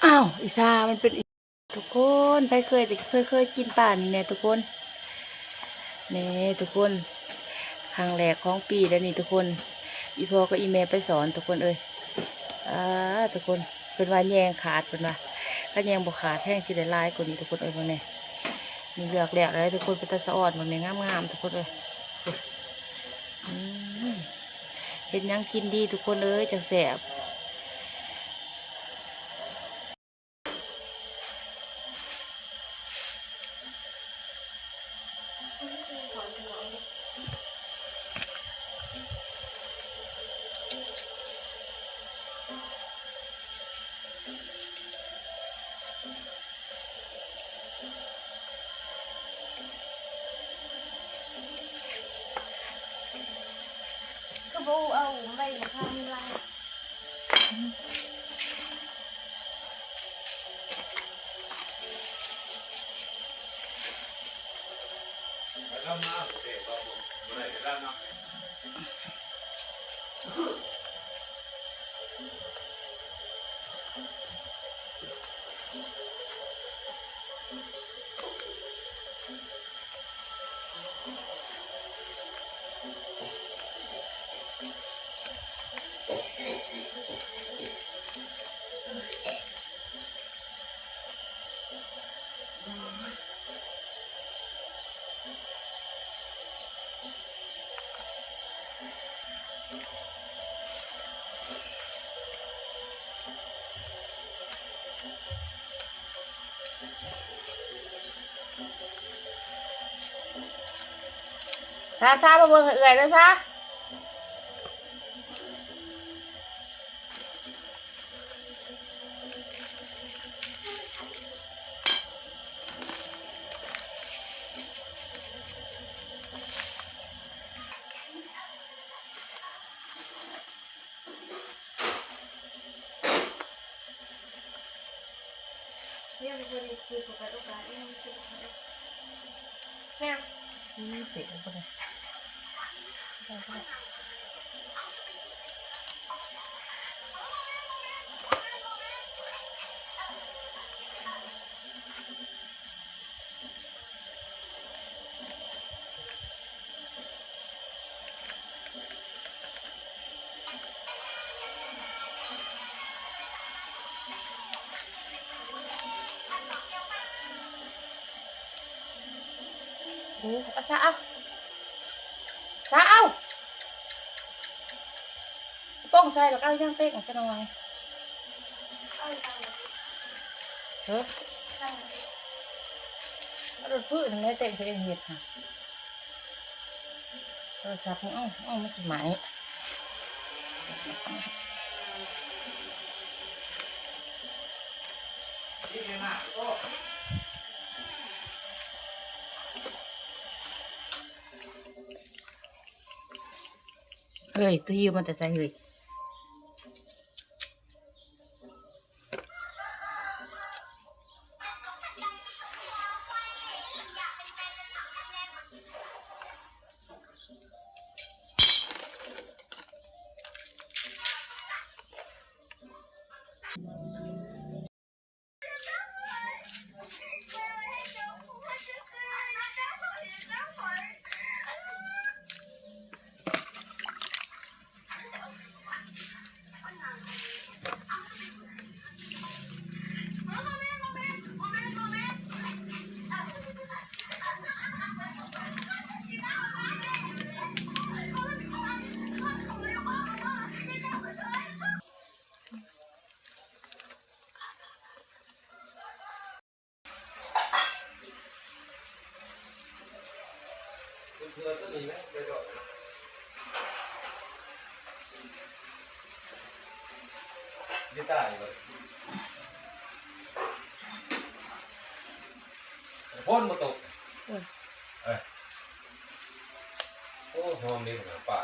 ອ້າວ ອີຊາ ມັນເປັນ ທຸກຄົນ ໃຜເຄີຍ ເຄີຍ ເຄີຍກິນປານີ້ແດ່ທຸກຄົນ? ນີ້ທຸກຄົນ ຄັ້ງແລກຂອງປີແລ້ວນີ້ທຸກຄົນ ອີ່ພໍ່ກັບອີ່ແມ່ໄປສອນທຸກຄົນເອີຍ. ອາ ທຸກຄົນ ເພິ່ນວ່າແຍງຂາດ ເພິ່ນວ່າ ຄັນແຍງບໍ່ຂາດແຮງຊິໄດ້ຫຼາຍກວ່ານີ້ທຸກຄົນເອີຍ. ເບິ່ງແດ່ ນີ້ເລືອກແລ້ວແລ້ວທຸກຄົນ ເປັນຕາສະອອນ ເບິ່ງແດ່ ງາມໆ ທຸກຄົນເອີຍ. ອືມ ເຮັດຫຍັງກິນດີທຸກຄົນເອີຍ ຈັ່ງແຊບ. ຄືບໍ່ເອົາໃບມະຂາມລາຍ. ຊາ ຊາ ມາເບິ່ງໃຫ້ເອື້ອຍເດີຊາ. ໂອ້ ເອົາຊາ ເອົາ ຊາ ເອົາ ກະປ໋ອງໃສ່ ແລ້ວກໍເອົາຫຍັງເປັກໃສ່ໜ່ອຍ. ເອີ ເອົາລົດພື້ນນັ້ນແຫຼະ ເຕັກຕົວເອງເຮັດຫັ້ນ. ໂທລະສັບ ເອົາ ເອົາ ມັນຊິໄໝ້. ເຮີ້ຍ ໂຕຫິວມາແຕ່ໃສເຮີ້ຍ? ເຮືອຕົວນີ້ນະ ໄປດອກນະ ຢູ່ໃຕ້ເບິ່ງ ຝົນບໍ່ຕົກ ເອີ ເອີ ໂອ້ ຫອມເດ້ນະ ປາ